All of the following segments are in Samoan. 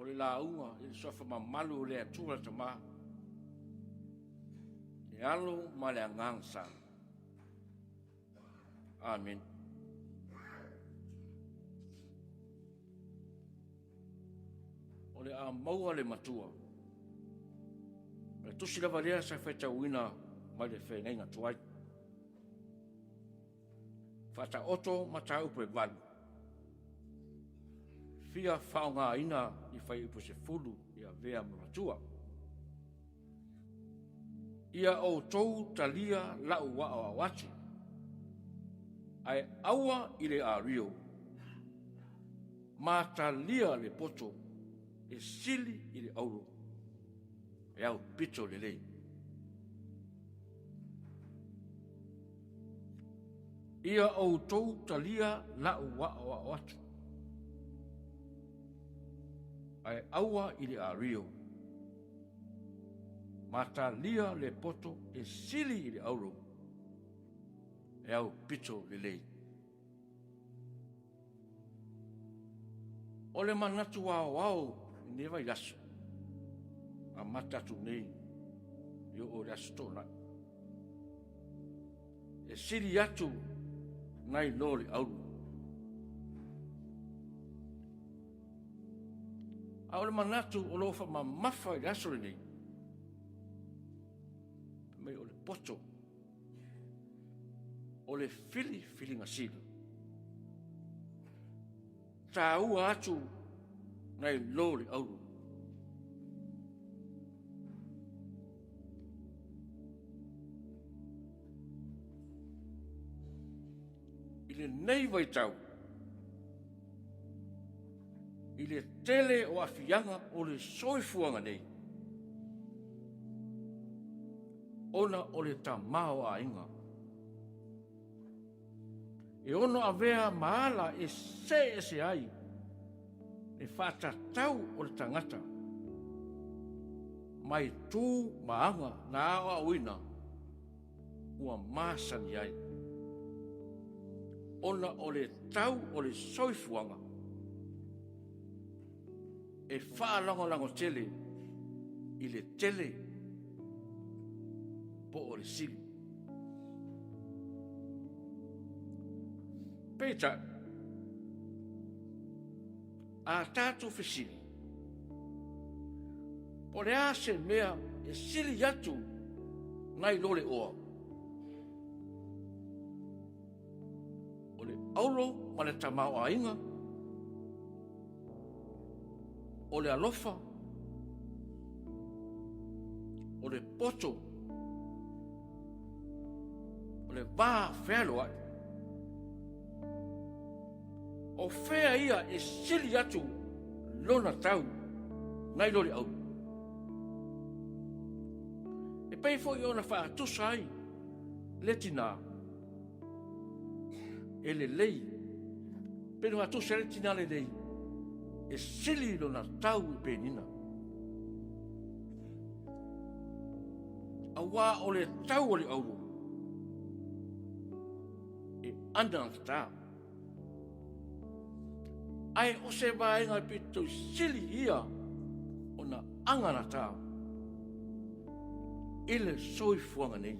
O le lauga i le suafa mamalu o le Atua le Tama, le Alo ma le Agaga Sa. Amen. O le a maua le matua. O le tusi lava lea sa faitauina mai le feagaiga tuai. Faataoto mataupu e valu, fia faaaogaina i fuaiupu e 10 i avea ma matua. Ia outou talia lau aoao atu, ae aua i le ario, ma talia le poto e sili i le auro e aupito lelei. Ia outou talia lau aoao atu, ae aua i le ario, ma talia le poto e sili i le auro e aupito lelei. O le manatu aoao i lenei vaiaso, amata atu nei e oo i le Aso Toonai, e sili atu nai lo le auro. A o le manatu o lo o faamamafa i le aso lenei, fai mai o le poto, o le filifiliga sili. Taua atu nai lo le auro. I lenei vaitau, i le tele o aafiaga o le soifuaga nei, ona o le tamaoaiga e ono avea ma ala e see ese ai le faatatau o le tagata mai tu ma aga na aoaoina ua masani ai, ona o le tau o le soifuaga e faalagolago tele i le tele po o le sili. Peitai, a tatou fesili, po o le a se mea e sili atu nai lo le oa? O le auro ma le tamaoaiga, o le alofa, o le poto, o le va fealoai. O fea ia e sili atu lona tau nai lo le auro? E pei foi ona faatusa ai le tina e lelei, pei ona faatusa ai le tina lelei, e sili lona tau i penina. Aua o le tau o le auro, e anagata. Ae o se vaega e pito sili ia ona anagata i le soifuaga nei.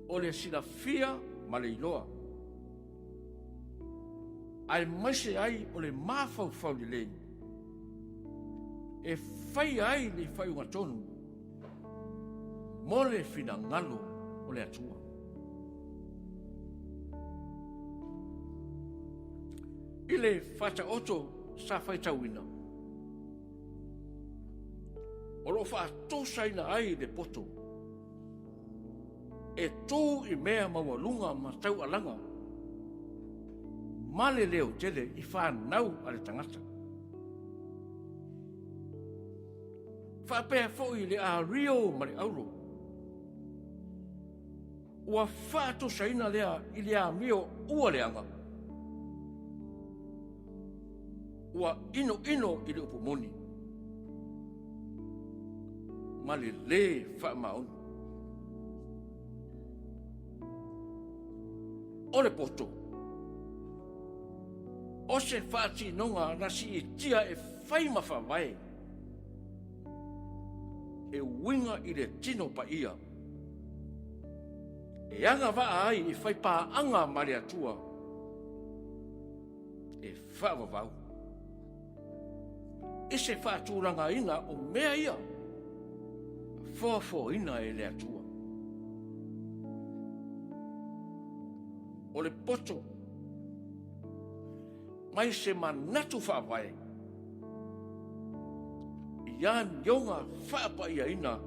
O le silafia ma le iloa, aemaise ai o le mafaufau lelei e faia ai le faaiuga tonu mo le finagalo o le Atua. I le faataoto sa faitauina, o lo o faatusaina ai le poto e tu i mea maualuga ma taualaga ma le leo tele i fanau a le tagata. Faapea foi le ario ma le auro. Ua faatusaina lea i le amio ua leaga, ua inoino i le upu moni ma le lē faamaoni. O le poto. O se faatinoga na siitia e fai ma faavae e uiga i le tino paia e agavaa ai e fai paaga ma le Atua e faavavau i se faatulagaina o mea ia foafoaina e le Atua. O le poto mai se manatu faavae i amioga faapaiaina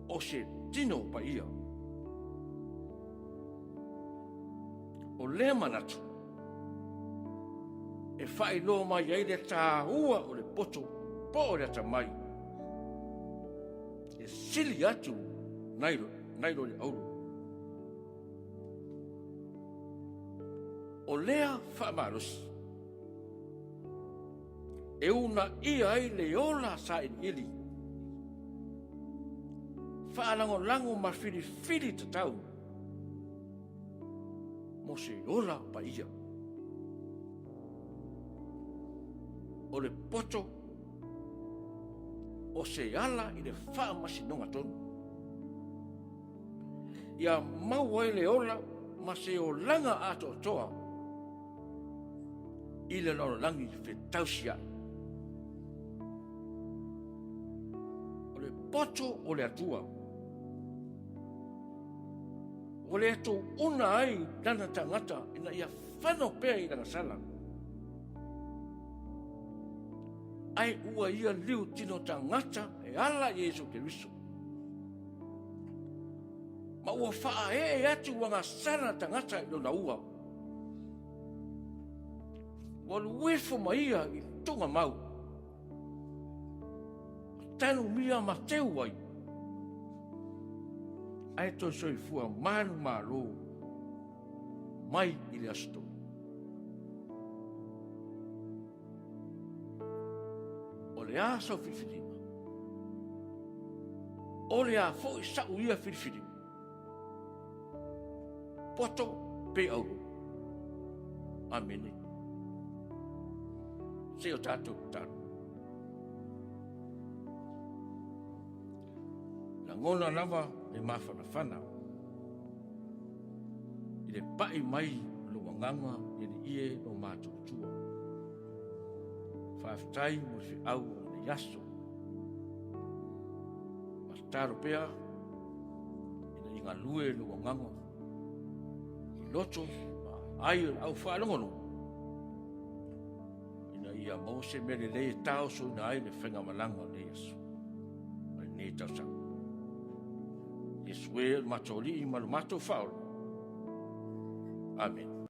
o se tino paia. O lea manatu e faailoa mai ai le taua o le poto po o le atamai e sili atu nai lo le auro. O lea faamalosi e uunaia ai le ola sailiili, faalagolago ma filifili tatau mo se ola paia. O le poto o se ala i le faamasinoga tonu, ia maua ai le ola ma se olaga atoatoa i le lalolagi fetausiai. O le poto o le Atua ua le tuuna ai lana tagata ina ia fano pea i lana sala, ae ua ia liutino tagata e ala i Iesu Keriso, ma ua faaee atu agasala tagata i lona ua, ua alu ifo ma ia i tugamau, tanumia ma teu ai, ae toe soifua manumalo mai i le Aso Tolu. O le a sau filifiliga? O le a foi sau ia filifiliga? Poto pe auro? Amene. Se i o tatou tatalo. Lagona lava le mafanafana i le pai mai o lou agaga i le Alii e lo matou Atua. Faafetai mo le feau o lenei aso. Ma tatalo pea ina ia galue lou agaga i loto ma aai o le au faalogologo ina ia maua se mea lelei e taosoina ai le faigamalaga o lenei aso ma lenei tausaga. Iesu e, o le matou Alii ma lo matou Faaola. Amene.